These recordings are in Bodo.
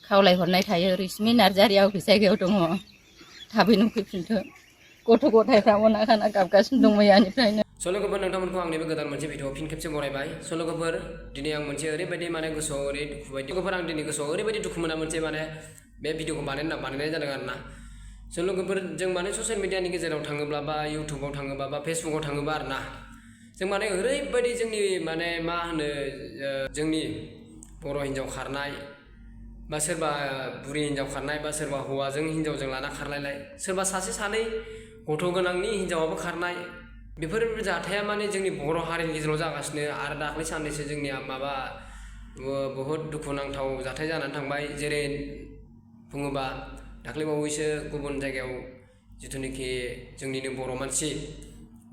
खावलायहरनाय थायो रैसुमै नार्जारिया अबे जायगायाव दङ थाबैनो फैफिनथों गथ' गथायफ्रा अना खाना गाबगासिनो दं मैयानिफ्रायनो। स' लोगोफोर नोंथांमोनखौ आंनिबो गोदान मोनसे भिडिअ फिन खेबसे बरायबाय। स' लोगोफोर दिनै आं मोनसे ओरैबायदि माने गोसोआव ओरै दुखु बायदि लोगोफोर आं दिनै गोसोआव ओरैबायदि दुखु मोना मोनसे माने बे भिडिअखौ बानायनाय जादों आरोना। स' लोगोफोर जों माने ससियेल मिडियानि गेजेराव थाङोब्ला बा इउटुबाव थाङोबा बा फेसबुकाव थाङोबा आरोना जों माने ओरैबायदि जोंनि माने मा होनो जोंनि बर' हिन्जाव खारनाय बा सोरबा बुरि हिन्जाव खारनाय बा सोरबा हौवाजों हिन्जावजों लाना खारलायनाय सोरबा सासे सानै गथ' गोनांनि हिन्जावाबो खारनाय बेफोर जाथाया माने जोंनि बर' हारिनि गेजेराव जागासिनो। आरो दाख्लै साननैसो जोंनिया माबा बहुद दुखुनांथाव जाथाय जानानै थांबाय। जेरै बुङोबा दाख्लै बावैसो गुबुन जायगायाव जिथुनिखि जोंनिनो बर' मानसि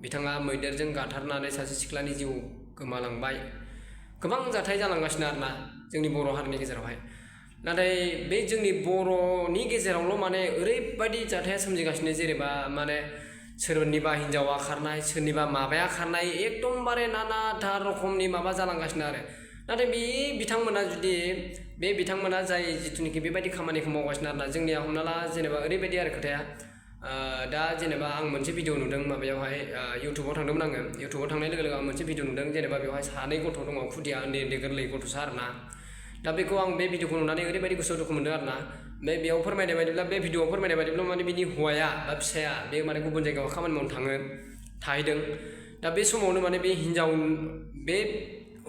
बिथाङा मैदेरजों गाथारनानै सासे सिख्लानि जिउ गोमालांबाय। गोबां जाथाय जालांगासिनो आरोना जोंनि बर' हारिनि गेजेरावहाय। नाथाय बे जोंनि बर'नि गेजेरावल' माने ओरैबायदि जाथाया सोमजिगासिनो जेनेबा माने सोरनिबा हिन्जावा खारनाय सोरनिबा माबाया खारनाय एकदमबारे नानाथा रखमनि माबा जालांगासिनो आरो। नाथाय बे बिथांमोना जाय जिथुनिखि बेबायदि खामानिखौ मावगासिनो आरोना जोंनिया हमना ला जेनेबा ओरैबायदि आरो खोथाया दा जेनेबा आं मोनसे भिडिअ नुदों माबायावहाय इउटुबाव थांदोंमोन आङो। इउटुबाव थांनाय लोगो लोगो आं मोनसे भिडिअ नुदों जेनेबा बेवहाय सानै गथ' दङ खुदिया उन्दै गोरलै गथ'सा आरोना। दा बेखौ आं बे भिडिअखौ नुनानै ओरैबायदि गोसोआव दुखु मोनदों आरोना। बेयाव फोरमायनाय बायदिब्ला बे भिडिअआव फोरमायनाय बायदिब्ला माने बिनि हौवाया बा फिसाया बे माने गुबुन जायगायाव खामानि मावनो थाहैदों। दा बे समावनो माने बे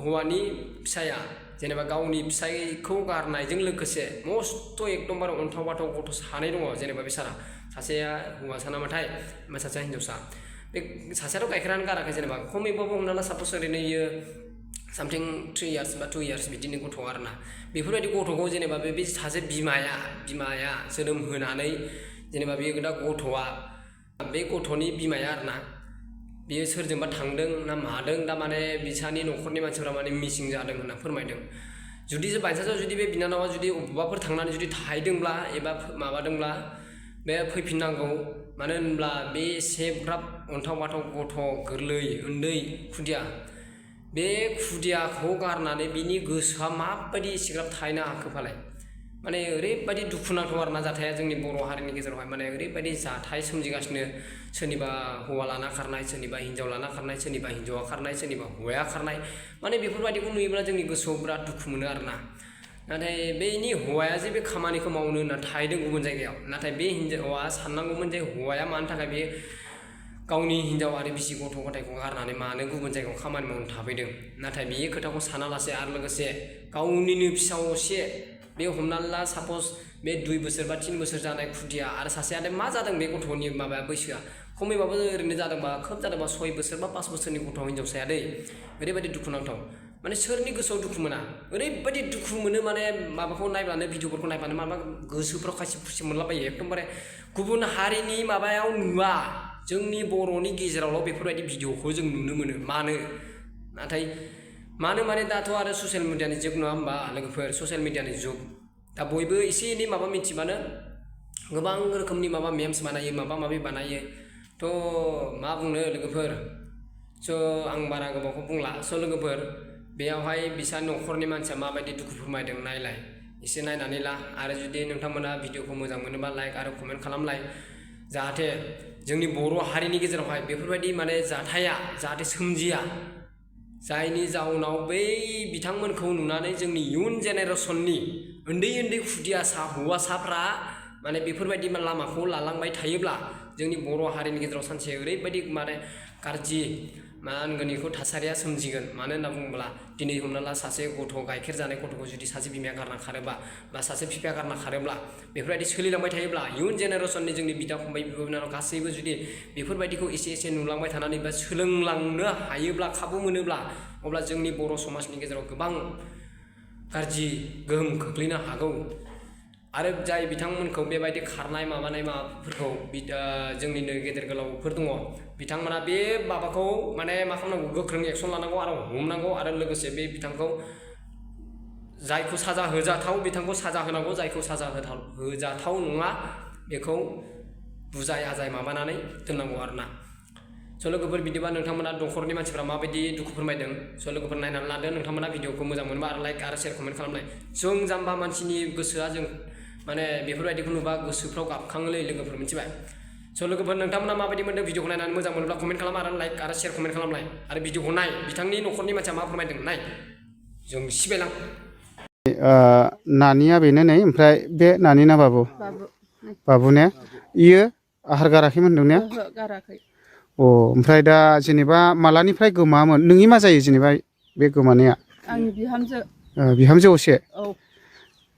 हौवानि फिसाया जेनेबा गावनि फिसायखौ गारनायजों लोगोसे मस्थ' एकदमबारे अन्थाव बाथाव गथ' सानै दङ जेनेबा बिसारा सासेया हौवासा नामाथाय ओमफ्राय सासेया हिन्जावसा। बे सासेयाथ' गाइखेरानो गाराखै जेनेबा खमैबाबो हमना ला सापस ओरैनो इयो सामथिं 3 इयार्स बा 2 इयार्स बिदिनो गथ' आरोना। बेफोरबायदि गथ'खौ जेनेबा बे सासे बिमाया जोनोम होनानै जेनेबा बे दा गथ'आ बे गथ'नि बिमाया आरोना बेयो सोरजोंबा थांदों ना मादों दा माने बिसानि न'खरनि मानसिफ्रा माने मिसिं जादों होनना फोरमायदों। जुदि बायसान्सआव जुदि बे बिनानावा जुदि बबेबाफोर थांनानै जुदि थाहैदोंब्ला एबा माबादोंब्ला बे फैफिननांगौ। मानो होनब्ला बे एसेग्राब अन्थाव बाथाव गथ' गोरलै उन्दै खुदिया बे खुदियाखौ गारनानै बिनि गोसोआ माबायदि एसेग्राब थाहैनो हाखो फालाय। माने ओरैबायदि दुखुनांथाव आरोना जाथाया जोंनि बर' हारिनि गेजेरावहाय माने ओरैबायदि जाथाय सोमजिगासिनो। सोरनिबा हौवा लाना खारनाय सोरनिबा हिन्जाव लाना खारनाय सोरनिबा हिन्जावा खारनाय सोरनिबा हौवाया खारनाय माने बेफोरबायदिखौ नुयोब्ला जोंनि गोसोआव बिराद दुखु मोनो आरोना। नाथाय बेनि हौवाया जे बे खामानिखौ मावनो होनना थाहैदों गुबुन जायगायाव नाथाय बे हिन्जावा साननांगौमोन जे हौवाया मानि थाखाय बे गावनि हिन्जाव आरो बिसि गथ' गथायखौ गारनानै मानो गुबुन जायगायाव खामानि मावनो थाफैदों। नाथाय बे खोथाखौ सानालासे आरो लोगोसे गावनिनो फिसा असे बे हमनानै ला सापस बे 2 बोसोर बा 3 बोसोर जानाय खुदिया आरो सासेयानो मा जादों बे गथ'नि माबाया बैसोआ खमैबाबो ओरैनो जादोंबा 6 बोसोर बा 5 बोसोरनि गथ' हिन्जावसाया दै ओरैबायदि दुखुनांथाव। माने सोरनि गोसोआव दुखु मोना ओरैबायदि दुखु मोनो माने माबाखौ नायब्लानो भिडिअफोरखौ नायब्लानो माबा गोसोफ्राव खायसे खुसि मोनलाबायो एकदमबारे गुबुन हारिनि माबायाव नुवा जोंनि बर'नि गेजेरावल' बेफोरबायदि भिडिअखौ जों नुनो मोनो। मानो माने दाथ' आरो ससियेल मिडियानि जुग नङा होमबा लोगोफोर ससियेल मिडियानि जुग दा बयबो एसे एनै माबा मिथिबानो गोबां रोखोमनि माबा मेम्स बानायो माबा माबि बानायो थ' मा बुंनो लोगोफोर। स' आं बारा गोबावखौ बुंला। स' लोगोफोर बेयावहाय बिसा न'खरनि मानसिया माबायदि दुखु फोरमायदों नायलाय एसे नायनानै ला। आरो जुदि नोंथांमोना भिडिअखौ मोजां मोनोबा लाइक आरो कमेन्ट खालामलाय जाहाथे जोंनि बर' हारिनि गेजेरावहाय बेफोरबायदि माने जाथाया जाहाथे सोमजिया जायनि जाउनाव बै बिथांमोनखौ नुनानै जोंनि इयुन जेनेरेसननि उन्दै खुदियासा हौवासाफ्रा माने बेफोरबायदि लामाखौ लालांबाय थायोब्ला जोंनि बर' हारिनि गेजेराव सानसे ओरैबायदि माने गाज्रि मा होनगोन बेखौ थासारिया सोमजिगोन। मानो होनना बुङोब्ला दिनै हमना ला सासे गथ' गाइखेर जानाय गथ'खौ जुदि सासे बिमाया गारना खारोबा बा सासे बिफाया गारना खारोब्ला बेफोरबायदि सोलिलांबाय थायोब्ला इयुन जेनेरेसननि जोंनि बिदा फंबाय बिब' बिनानाव गासैबो जुदि बेफोरबायदिखौ एसे नुलांबाय थानानै बा सोलोंलांनो हायोब्ला खाबु मोनोब्ला अब्ला जोंनि बर' समाजनि गेजेराव गोबां गाज्रि गोहोम खोख्लैनो हागौ। आरो जाय बिथांमोनखौ बेबायदि खारनाय माबाफोरखौ जोंनिनो गेदेर गोलावफोर दङ बिथांमोना बे माबाखौ माने मा खालामनांगौ गोख्रों एक्सन लानांगौ आरो हमनांगौ आरो लोगोसे बे बिथांखौ जायखौ साजा होजाथाव बिथांखौ साजा होनांगौ जायखौ साजा होजाथाव नङा बेखौ बुजाय आजाय माबानानै दोननांगौ आरोना। स' लोगोफोर बिदिबा नोंथांमोना न'खरनि मानसिफ्रा माबायदि दुखु फोरमायदों स' लोगोफोर नायनानै लादो नोंथांमोना भिडिअखौ मोजां मोनबा आरो लाइक आरो शेयार कमेन्ट खालामनाय जों जाम्बा मानसिनि गोसोआ जों माने बेफोरबायदिखौ नुबा गोसोफ्राव गाबखाङोलै लोगोफोर मिथिबाय स' लोगोफोर नोंथांमोना माबायदि मोनदों भिडिअखौ नायनानै मोजां मोनोब्ला कमेन्ट खालाम आरो लाइक आरो शेयार कमेन्ट खालामनाय आरो भिडिअखौ नाय बिथांनि न'खरनि मानसिया मा फोरमायदों नाय जों सिबायलां नानिया बेनो नै ओमफ्राय बे नानि ना बाबु ने इयो आहार गाराखैमोन होनदों ने गाराखै अ ओमफ्राय दा जेनेबा मालानिफ्राय गोमामोन नोंनि मा जायो जेनेबा बे गोमानाया आंनि बिहामजो बिहामजो असे औ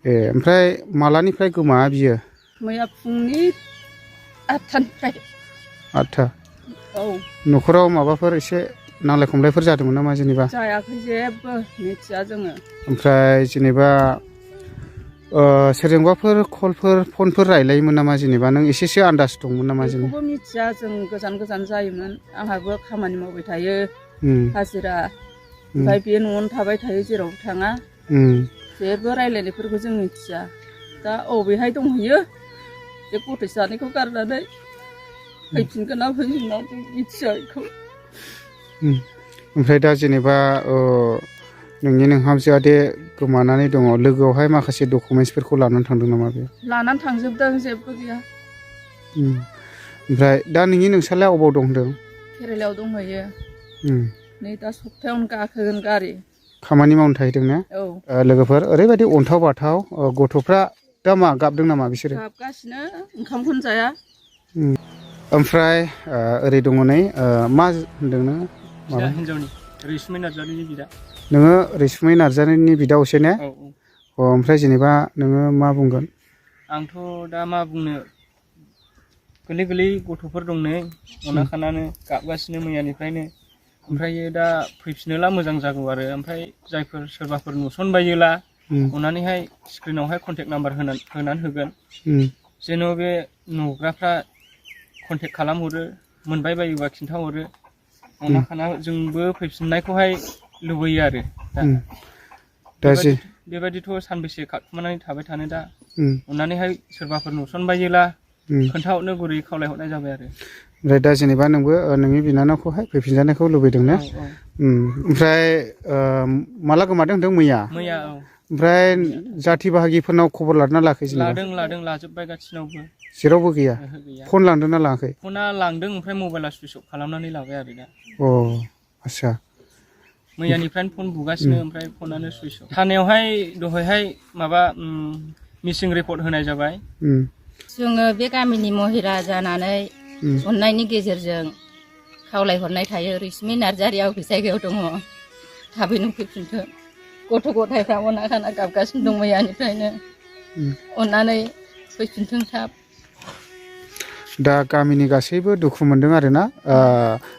ए ओमफ्राय मालानिफ्राय गोमा बियो मैया फुंनि 8टानिफ्राय 8टा औ न'खराव माबाफोर एसे नांलाय खमलायफोर जादोंमोन नामा जेनेबा जायाखै जेबो मिथिया जोङो ओमफ्राय जेनेबा सोरजोंबाफोर कलफोर फनफोर रायलायोमोन नामा जेनेबा नों एसेसो आन्दाज दंमोन नामा जेनेबा बेखौबो मिथिया जों गोजान गोजान जायोमोन आंहाबो खामानि मावबाय थायो हाजिरा ओमफ्राय बे न'आवनो थाबाय थायो जेरावबो थाङा जेबो रायलायनायफोरखौ जों मिथिया दा अबेहाय दंहैयो बे गथ' सानैखौ गारनानै फैफिनगोन ना फैफिना जों मिथिया बेखौ ओमफ्राय दा जेनेबा नोंनि नोंहामजोआ दे गोमानानै दङ लोगोआवहाय माखासे डकुमेन्टसफोरखौ लानानै थांदों नामा बे लानानै थांजोबदों जेबो गैया ओमफ्राय दा नोंसालाय अबाव दं होनदों केरेलायाव दंहैयो नै दा सप्तायावनो गाखोगोन गारि खामानि मावनो थाहैदों ने औ लोगोफोर ओरैबायदि अन्थाव बाथाव गथ'फ्रा दा मा गाबदों नामा बिसोरो गाबगासिनो ओंखामखौनो जाया ओमफ्राय ओरै दङ नै मा होनदों नोङो हिन्जावनि रैसुमै नार्जारिनि बिदा नोङो रैसुमै नार्जारिनि बिदा असे ने ओमफ्राय जेनेबा नोङो मा बुंगोन आंथ' दा मा बुंनो गोरलै गोरलै गथ'फोर दं नै अना खानानो गाबगासिनो मैयानिफ्रायनो ओमफ्रायो दा फैफिनोला मोजां जागौ आरो ओमफ्राय जायफोर सोरबाफोर नुसनबायोला अननानैहाय स्क्रिनावहाय कन्टेक्ट नाम्बार होनानै होगोन जेन' बे नुग्राफ्रा कन्टेक्ट खालामहरो मोनबाय बायोबा खिन्थाहरो अना खाना जोंबो फैफिननायखौहाय लुबैयो आरो दा बेबायदिथ' सानबेसे खारखुमानानै थाबाय थानो दा अननानैहाय सोरबाफोर नुसनबायोला खोन्थाहरनो गुरै खावलायहरनाय जाबाय आरो ओमफ्राय दा जेनेबा नोंबो नोंनि बिनानावखौहाय फैफिनजानायखौ लुबैदों ने ओमफ्राय माला गोमादों होनदों मैया औ ओमफ्राय जाथि बाहागिफोरनाव खबर लादोंना लायाखै लादों लाजोब्बाय गासिनावबो जेरावबो गैया फन लांदोंना लाङाखै फना लांदों ओमफ्राय मबाइला सुइच अफ खालामनानै लाबाय आरो दा आच्छा मैयानिफ्रायनो फन बुगासिनो ओमफ्राय फनानो सुइच अफ थानायावहाय दहायहाय माबा मिसिं रिपर्ट होनाय जाबाय जोङो बे गामिनि महिला जानानै अननायनि गेजेरजों खावलायहरनाय थायो रैसुमै नार्जारिया अबे जायगायाव दङ थाबैनो फैफिनथों गथ' गथायफ्रा अना खाना गाबगासिनो दं मैयानिफ्रायनो अननानै फैफिनथों थाब दा गामिनि गासैबो दुखु मोनदों आरोना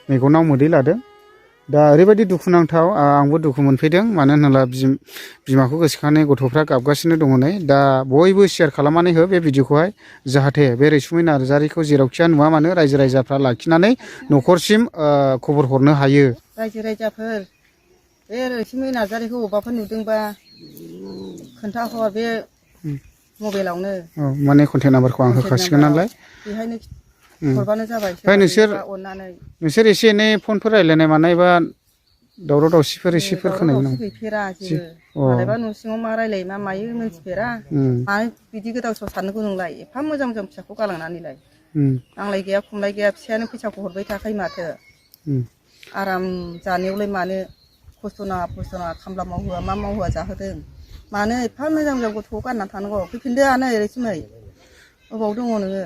मेगनाव मोदै लादों दा ओरैबायदि दुखुनांथाव आंबो दुखु मोनफैदों मानो होनोब्ला बिमाखौ गोसोखांनानै गथ'फ्रा गाबगासिनो दङ नै दा बयबो शेयार खालामनानै हो बे भिडिअखौहाय जाहाथे बे रैसुमै नार्जारिखौ जेरावखिया नुवा मानो रायजो राजाफ्रा लाखिनानै न'खरसिम खबर हरनो हायो रायजो राजाफोर बे रैसुमै नार्जारिखौ अबावबाफोर नुदोंबा खोन्थाहर बे मबाइलावनो माने कन्टेक्ट नाम्बारखौ आं होखासिगोन नालाय बेहायनो हरबानो जाबाय ओमफ्राय नोंसोर एसे एनै फनफोर रायलायनाय मानाय बा दावराव दावसिफोर एसेफोर खोनायो नामा गैफेरा जेबो मालायबा न' सिङाव मा रायलायो मा मायो मिन्थिफेरा मानो बिदि गोदाव सोराव साननांगौ नोंलाय एफा मोजां मोजां फिसाखौ गालांनानैलाय नांलाय गैया खमलाय गैया फिसायानो फैसाखौ हरबाय थाखायो माथो आराम जानायावलाय मानो खस्थ' नाङा खामला मावहोआ मा मावहोआ जाहोदों मानो एफा मोजां मोजां गथ'खौ गारनानै थानांगौ फैफिनदो आनै रैसुमै अबाव दङ नोङो